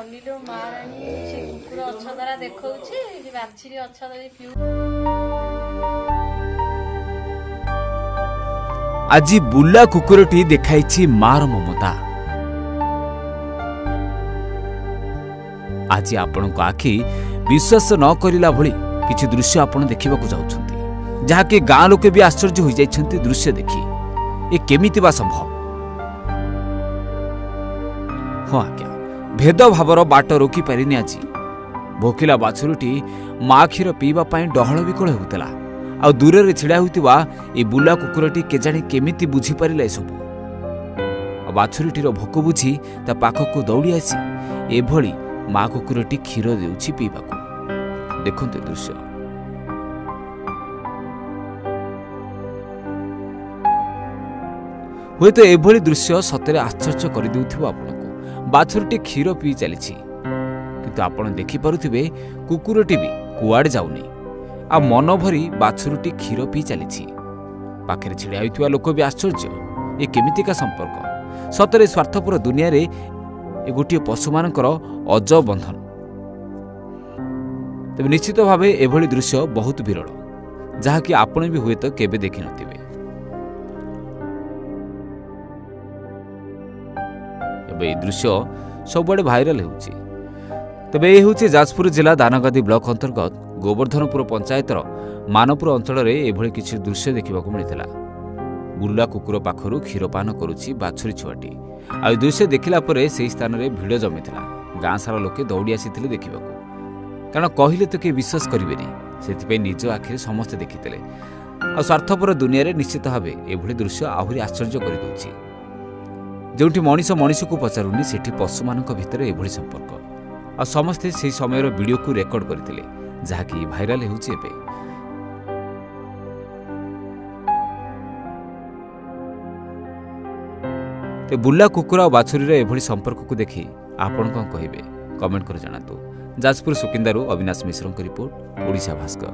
ଅନିଲୋ ମା ରାଣୀ, ସେ କୁକୁର ଅଛଧରା ଦେଖଉଛି, ବାଛୁରୀ ଅଛଧରି ପିଉ। ଆଜି ବୁଲା କୁକୁରଟି ଦେଖାଇଛି ମାର ମମତା। ଆଜି ଆପଣଙ୍କ ଆଖି ବିଶ୍ୱାସ ନ କରିଲା ଭଳି କିଛି ଦୃଶ୍ୟ ଆପଣ ଦେଖିବାକୁ ଯାଉଛନ୍ତି, ଯାହାକି ଗାଁ ଲୋକେ ବି ଆଶ୍ଚର୍ଯ୍ୟ ହୋଇଯାଇଛନ୍ତି ଦୃଶ୍ୟ ଦେଖି। ଏ କେମିତି ବା ସମ୍ଭବ? ହଁ ଆଜ୍ଞା, ଭେଦଭାବର ବାଟ ରୋକିପାରିନି ଆଜି। ଭୋକିଲା ବାଛୁରୀଟି ମା କ୍ଷୀର ପିଇବା ପାଇଁ ଡହଳ ବିକଳ ହେଉଥିଲା, ଆଉ ଦୂରରେ ଛିଡ଼ା ହୋଇଥିବା ଏ ବୁଲା କୁକୁରଟି କେଜାଣି କେମିତି ବୁଝିପାରିଲା ଏସବୁ, ଆଉ ବାଛୁରୀଟିର ଭୋକ ବୁଝି ତା ପାଖକୁ ଦୌଡ଼ି ଆସି ଏଭଳି ମା କୁକୁରଟି କ୍ଷୀର ଦେଉଛି ପିଇବାକୁ। ଦେଖନ୍ତୁ ଏ ଦୃଶ୍ୟ। ହୁଏତ ଏଭଳି ଦୃଶ୍ୟ ସତରେ ଆଶ୍ଚର୍ଯ୍ୟ କରିଦେଉଥିବ ଆପଣଙ୍କୁ। ବାଛୁରୀଟି କ୍ଷୀର ପିଇ ଚାଲିଛି, କିନ୍ତୁ ଆପଣ ଦେଖିପାରୁଥିବେ କୁକୁରଟି ବି କୁଆଡ଼େ ଯାଉନି, ଆଉ ମନ ଭରି ବାଛୁରୀଟି କ୍ଷୀର ପିଇ ଚାଲିଛି। ପାଖରେ ଛିଡ଼ା ହୋଇଥିବା ଲୋକ ବି ଆଶ୍ଚର୍ଯ୍ୟ, ଏ କେମିତିକା ସମ୍ପର୍କ? ସତରେ ସ୍ୱାର୍ଥପର ଦୁନିଆରେ ଏ ଗୋଟିଏ ପଶୁମାନଙ୍କର ଅଜବ ବନ୍ଧନ। ତେବେ ନିଶ୍ଚିତ ଭାବେ ଏଭଳି ଦୃଶ୍ୟ ବହୁତ ବିରଳ, ଯାହାକି ଆପଣ ବି ହୁଏତ କେବେ ଦେଖିନଥିବେ। ଏବେ ଏହି ଦୃଶ୍ୟ ସବୁଆଡ଼େ ଭାଇରାଲ ହେଉଛି। ତେବେ ଏ ହେଉଛି ଯାଜପୁର ଜିଲ୍ଲା ଦାନଗଦି ବ୍ଲକ ଅନ୍ତର୍ଗତ ଗୋବର୍ଦ୍ଧନପୁର ପଞ୍ଚାୟତର ମାନପୁର ଅଞ୍ଚଳରେ ଏଭଳି କିଛି ଦୃଶ୍ୟ ଦେଖିବାକୁ ମିଳିଥିଲା। ବୁଲା କୁକୁର ପାଖରୁ କ୍ଷୀରପାନ କରୁଛି ବାଛୁରୀ ଛୁଆଟି। ଆଉ ଏ ଦୃଶ୍ୟ ଦେଖିଲା ପରେ ସେହି ସ୍ଥାନରେ ଭିଡ଼ ଜମିଥିଲା। ଗାଁ ସାରା ଲୋକେ ଦୌଡ଼ି ଆସିଥିଲେ ଦେଖିବାକୁ, କାରଣ କହିଲେ ତ କେହି ବିଶ୍ୱାସ କରିବେନି, ସେଥିପାଇଁ ନିଜ ଆଖିରେ ସମସ୍ତେ ଦେଖିଥିଲେ। ଆଉ ସ୍ୱାର୍ଥପର ଦୁନିଆରେ ନିଶ୍ଚିତ ଭାବେ ଏଭଳି ଦୃଶ୍ୟ ଆହୁରି ଆଶ୍ଚର୍ଯ୍ୟ କରିଦେଉଛି। ଯେଉଁଠି ମଣିଷ ମଣିଷକୁ ପଚାରୁନି, ସେଠି ପଶୁମାନଙ୍କ ଭିତରେ ଏଭଳି ସମ୍ପର୍କ। ଆଉ ସମସ୍ତେ ସେହି ସମୟର ଭିଡ଼ିଓକୁ ରେକର୍ଡ କରିଥିଲେ, ଯାହାକି ଭାଇରାଲ ହେଉଛି ଏବେ। ତେବେ ବୁଲା କୁକୁର ଆଉ ବାଛୁରୀର ଏଭଳି ସମ୍ପର୍କକୁ ଦେଖି ଆପଣ କ'ଣ କହିବେ, କମେଣ୍ଟ କରି ଜଣାନ୍ତୁ। ଯାଜପୁର ସୁକିନ୍ଦାରୁ ଅବିନାଶ ମିଶ୍ରଙ୍କ ରିପୋର୍ଟ, ଓଡ଼ିଶା ଭାସ୍କର।